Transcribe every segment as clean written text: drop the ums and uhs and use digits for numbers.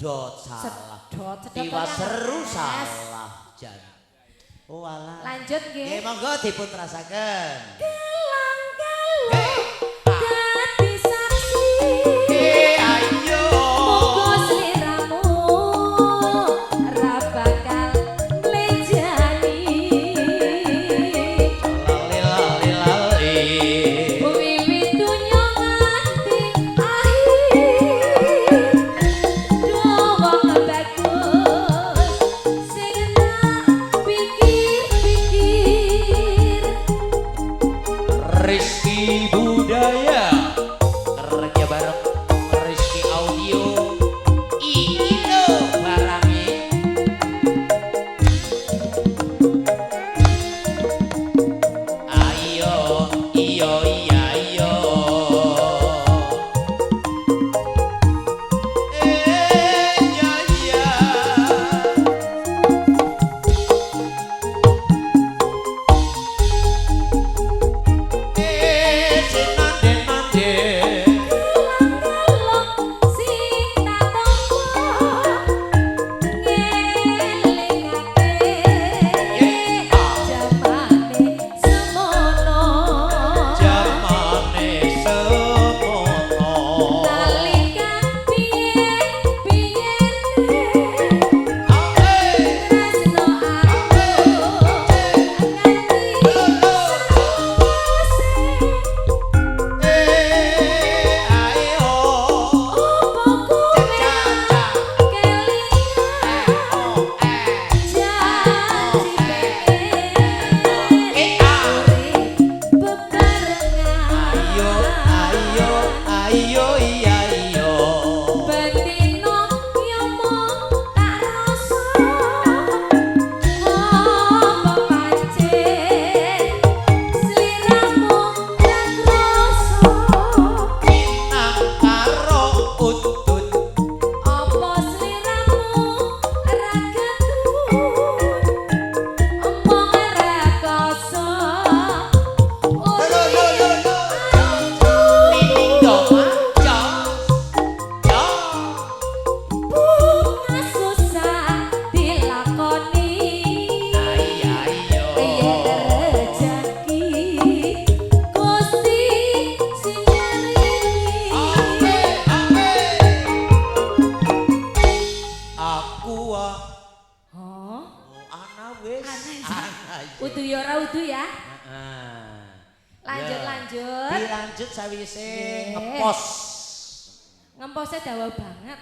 Sedot salah. Sedot, sedot Tiwa kaya seru ngeres. Salah jan. Oh alah. Lanjut nggih. Nggih, monggo dipun terasaken. Gelang-gelung dadi saksi. Ayo. Muga sliramu ra bakal mlejani. Lali lali lali. Wiwit donya nganti akhir. Do wong bagus sing tak pikir-pikir. Rizky Budaya kerja bareng Rizky Audio, iki lho barange. Ayo iyo iya iyo, eh ya ya, eh senande nande. Gelang-gelung sing tak tampa ngelingake jamane semono. Jamane semono. Nalika piye-piyene tresno aku nganti sakwase. Eh ayo. Opo kowe kelingan janji pengen urip bebarengan. Ayo ayo ayo iya iyo. Betino yomo tak rasa, apa pancen sliramu ra krasa? Pinang karo udut. Apa sliramu ra ketut omong rekoso Lo lo lo lo. Aku Nining do maca yo. Bunga susah dilakoni. Ayo ayo. Yen rejeki Gusti sing maringi. Oke oke, aku ah. Oh, Oh, ana wis. Ana ya? Ana iya. Udu ya ora udu ya. Heeh. Lanjut Ya. lanjut. Dilanjut sawise Nggih. ngepos. Ngemposnya dawa banget.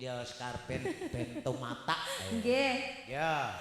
Ya skarpen ben tumata. Nggih. Ya.